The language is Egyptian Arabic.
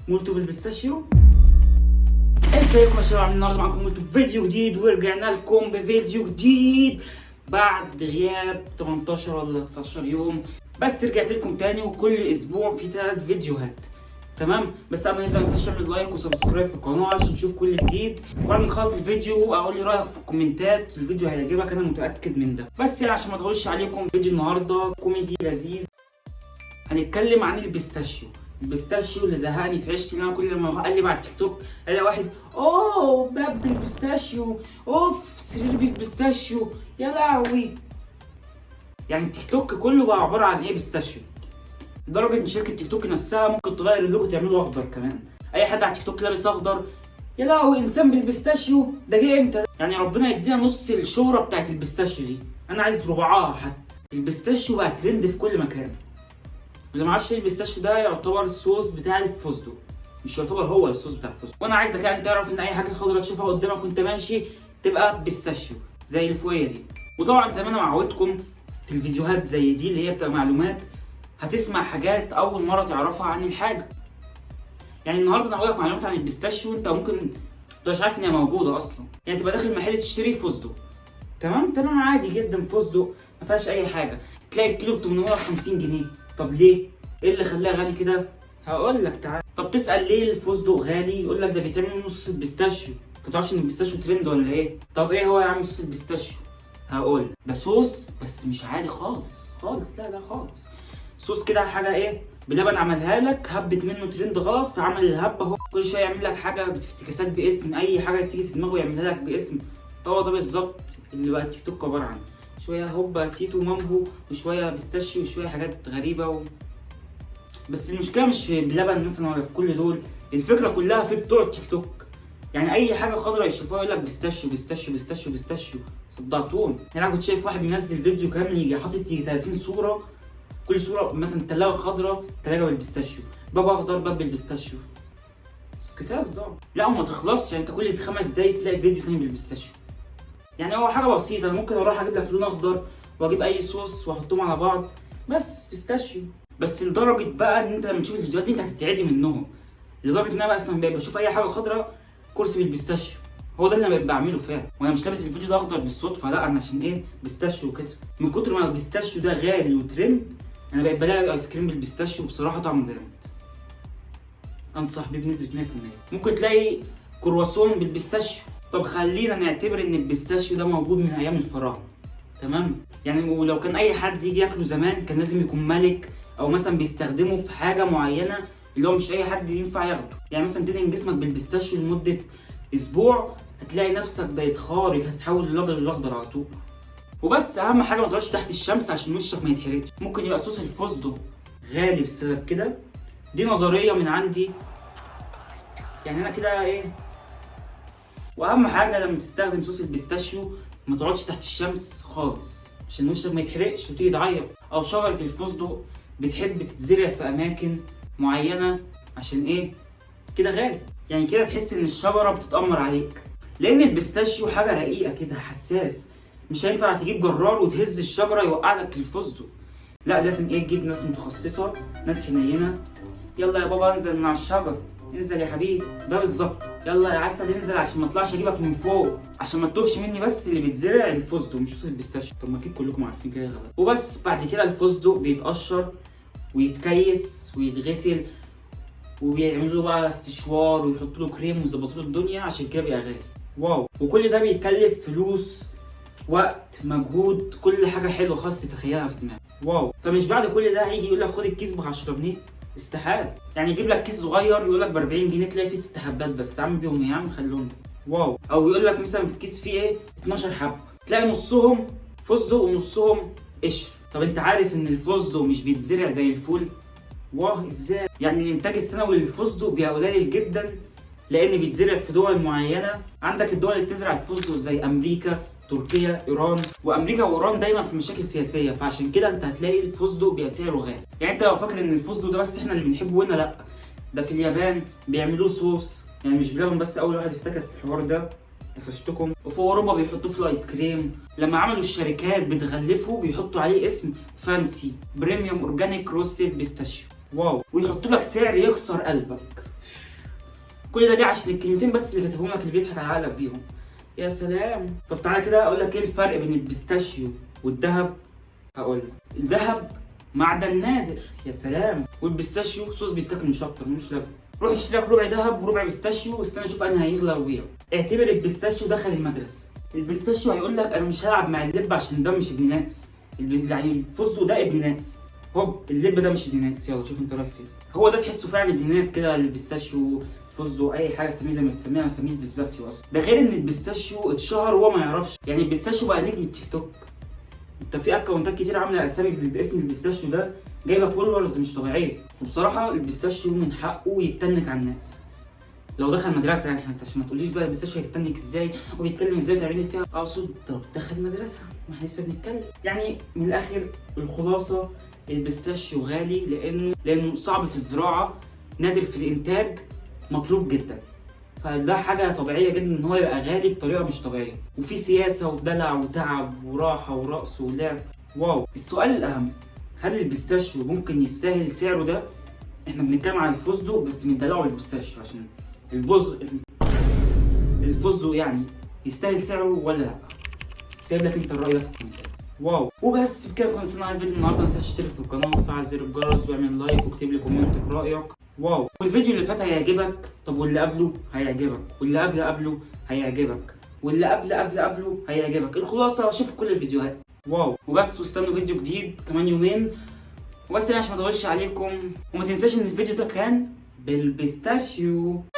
مولتو بال pistachio. ازيكم يا شباب؟ عاملين النهارده معاكم مولتو فيديو جديد، ورجعنا لكم بفيديو جديد بعد غياب 18 ولا 19 يوم، بس رجعت لكم تاني. وكل اسبوع في 3 فيديوهات، تمام؟ بس قبل ما نبدا، ما تنساش تعمل like و subscribe في القناة عشان تشوف كل جديد. وبعد ما نخلص الفيديو اقول لي رايك في الكومنتات. الفيديو هيعجبك، انا متاكد من ده. بس يعني عشان ما اطولش عليكم، فيديو النهارده كوميدي لذيذ. هنتكلم عن ال pistachio، ال pistachio اللي زهقني في عيشتي، اللي انا كل ما اقلب على التيك توك الاقي واحد اوه باب بال pistachio، اوف سرير بال pistachio، يا لهوي. يعني التيك توك كله بقى عبارة عن ايه؟ pistachio. لدرجة ان شركة تيك توك نفسها ممكن تغير اللوجو تعمله اخضر كمان. اي حد على تيك توك لابس اخضر، يا لهوي، انسان بال pistachio، ده جه امتى؟ يعني ربنا يدينا نص الشهرة بتاعت ال pistachio دي، انا عايز ربعها حتى. ال pistachio بقى ترند في كل مكان. واللي ما عرفش ايه ال pistachio ده، يعتبر الصوص بتاع الفستق، مش يعتبر، هو الصوص بتاع الفستق. وانا عايزك يعني تعرف ان اي حاجة خضرا تشوفها قدامك وانت ماشي تبقى pistachio زي الفوقية دي. وطبعا زي ما انا معودكم في الفيديوهات زي دي اللي هي بتبقى معلومات، هتسمع حاجات اول مرة تعرفها عن الحاجه. يعني النهارده انا هقول لك معلومات عن ال pistachio انت ممكن مش عارف ان هي موجودة اصلا. يعني تبقى داخل محل تشتري فستق، تمام تمام، عادي جدا، فستق ما فيهاش اي حاجه، تلاقي الكيلو ب 850 جنيه. طب ليه؟ ايه اللي خلاه غالي كده؟ هقول لك، تعال. طب تسال ليه الفستق غالي؟ يقول لك ده بيتعمل منه صوص ال pistachio. انت تعرفش ان ال pistachio trend ولا ايه؟ طب ايه هو يا عم صوص ال pistachio؟ هقول، ده صوص بس مش عادي خالص خالص، لا لا خالص. صوص كده حاجة ايه؟ بلبن عملها لك، هبت منه ترند غلط فعمل الهبة اهو. كل شوية يعمل لك حاجة بافتكاسات باسم، اي حاجة تيجي في دماغه يعملها لك باسم. هو ده بالظبط اللي بقى التيك توك عبارة عنه، شوية هوبا تيتو مامبو وشوية pistachio وشوية حاجات غريبة بس المشكلة مش في بلبن مثلا ولا في كل دول، الفكرة كلها في بتوع التيك توك. يعني اي حاجة خضراء يشوفوها يقول لك pistachio pistachio pistachio pistachio. صدعتون. يعني انا كنت شايف واحد منزل فيديو كامل يجي حاطط يجي 30 صوره، كل صوره مثلا تلاجه خضراء، تلاجه بال pistachio، باب اخضر، باب بال pistachio. بس كفاية صداع. لا وما تخلصش، يعني انت كل 5 دقايق تلاقي فيديو تاني بال pistachio. يعني هو حاجة بسيطه، انا ممكن اروح اجيب لك لون اخضر واجيب اي صوص واحطهم على بعض، بس pistachio. بس لدرجة بقى ان انت لما تشوف الفيديوهات دي انت هتتعدي منهم، لدرجة ان انا بقى اصلا بقى بشوف اي حاجة خضراء، كرسي بال pistachio. هو ده اللي انا بقيت بعمله فعلا. وانا مش لابس الفيديو ده اخضر بالصدفه، لا، انا عشان ايه؟ pistachio وكده. من كتر ما ال pistachio ده غالي وترند، انا بقيت بلاقي ايس كريم بال pistachio، بصراحة طعمه جامد، انصح بيه بنسبة 100%. ممكن تلاقي كرواسون بال pistachio. طب خلينا نعتبر ان ال pistachio ده موجود من ايام الفراعنه، تمام؟ يعني ولو كان اي حد يجي ياكله زمان كان لازم يكون ملك، او مثلا بيستخدمه في حاجة معينة اللي هو مش اي حد ينفع ياخده. يعني مثلا تدهن جسمك بال pistachio لمدة اسبوع، هتلاقي نفسك بقيت خارق، هتتحول للراجل الاخضر على طول. وبس اهم حاجة ما تقعدش تحت الشمس عشان وشك ما يتحرقش. ممكن يبقى صوص الفستق غالي بسبب كده، دي نظرية من عندي. يعني انا كده ايه. واهم حاجة لما تستخدم صوص ال pistachio ما تقعدش تحت الشمس خالص عشان وشك ما يتحرقش وتيجي تعيط. او شجرة الفستق بتحب تتزرع في اماكن معينه، عشان ايه كده غالي؟ يعني كده تحس ان الشجرة بتتأمر عليك، لان ال pistachio حاجة رقيقه كده حساس، مش هينفع تجيب جرار وتهز الشجرة يوقع لك الفستق. لا، لازم ايه؟ تجيب ناس متخصصه، ناس حنينه. يلا يا بابا انزل من على الشجر، انزل يا حبيبي. ده بالظبط، يلا يا عسل انزل عشان ما اطلعش اجيبك من فوق، عشان ما تتوهش مني. بس اللي بيتزرع الفستق مش صوص ال pistachio. طب ما اكيد كلكم عارفين كده غلط. وبس بعد كده الفستق بيتقشر ويتكيس ويتغسل وبيعملوا له بقى استشوار ويحطوا له كريم ويظبطوا له الدنيا، عشان كده بيبقى غالي. wow. وكل ده بيتكلف فلوس، وقت، مجهود، كل حاجة حلوة خالص تتخيلها في دماغك. wow. فمش بعد كل ده هيجي يقول لك خد الكيس ب 10 جنيه، استحاله. يعني يجيب لك كيس صغير يقول لك ب 40 جنيه، تلاقي فيه ست حبات بس، عامل بيهم ايه يا عم؟ خليهم. wow. او يقول لك مثلا في الكيس فيه ايه؟ 12 حبه، تلاقي نصهم فستق ونصهم قشر. طب انت عارف ان الفستق مش بيتزرع زي الفول؟ واه، ازاي يعني؟ الانتاج السنوي للفستق بيبقى قليل جدا لان بيتزرع في دول معينه. عندك الدول اللي بتزرع الفستق زي امريكا، تركيا، ايران. وامريكا وايران دايما في مشاكل سياسيه، فعشان كده انت هتلاقي الفستق بيبقى سعره غالي. يعني انت لو فاكر ان الفستق ده بس احنا اللي بنحبه هنا، لا، ده في اليابان بيعملوه صوص. يعني مش بلبن بس اول واحد افتكس الحوار ده، قفشتكم. وفي اوروبا بيحطوه في الايس كريم. لما عملوا الشركات بتغلفه بيحطوا عليه اسم fancy premium organic roasted pistachio. wow. ويحطوا لك سعر يكسر قلبك. كل ده ليه؟ عشان الكلمتين بس اللي كتبهم لك اللي بيضحك على عقلك بيهم. يا سلام. طب تعالى كده اقول لك ايه الفرق بين ال pistachio والذهب. هقول لك، الذهب معدن نادر، يا سلام، وال pistachio صوص بيتاكل مش اكتر، ملوش لازمه. روح اشتري لك ربع ذهب وربع pistachio واستنى شوف انهي هيغلى وبيعه. اعتبر ال pistachio دخل المدرسه. ال pistachio هيقول لك انا مش هلعب مع اللب عشان ده مش ابن ناس. يعني الفستق ده ابن ناس، هوب اللب ده مش ابن ناس، يلا شوف انت رايح فين. هو ده تحسه فعلا ابن ناس كده، ال pistachio، فستق، اي حاجة سميه زي ما تسميها، انا سميه ال pistachio اصلا. ده غير ان ال pistachio اتشهر وهو ما يعرفش، يعني ال pistachio بقى نجم التيك توك. انت في account ات كتير عامله اسامي باسم ال pistachio ده، جايبه followers مش طبيعيه. وبصراحة ال pistachio من حقه يتنك على الناس لو دخل مدرسه. يعني انت عشان ما تقوليش بقى ال pistachio هيتنك ازاي وبيتكلم ازاي تعملي فيها، اقصد طب دخل مدرسه، ما احنا لسه بنتكلم. يعني من الاخر الخلاصه، ال pistachio غالي لانه صعب في الزراعه، نادر في الانتاج، مطلوب جدا. فده حاجة طبيعية جدا ان هو يبقى غالي بطريقة مش طبيعية. وفي سياسة ودلع وتعب وراحة ورقص ولعب. wow. السؤال الأهم، هل ال pistachio ممكن يستاهل سعره ده؟ احنا بنتكلم عن الفستق بس بندلعه بال pistachio عشان البز الفستق يعني يستاهل سعره ولا لا؟ سايب لك انت الرأي ده في الكومنتات. wow. وبس بكده خلصنا على الفيديو النهارده. ما تنساش تشترك في القناة وتفعل زر الجرس واعمل like واكتب لي comment برايك. wow. والفيديو اللي فات هيعجبك، طب واللي قبله هيعجبك، واللي قبل قبله هيعجبك، واللي قبل قبل قبله هيعجبك. الخلاصة شوف كل الفيديوهات. wow. وبس، واستنوا فيديو جديد كمان يومين. وبس يعني عشان ما اطولش عليكم، وما تنساش ان الفيديو ده كان بال pistachio.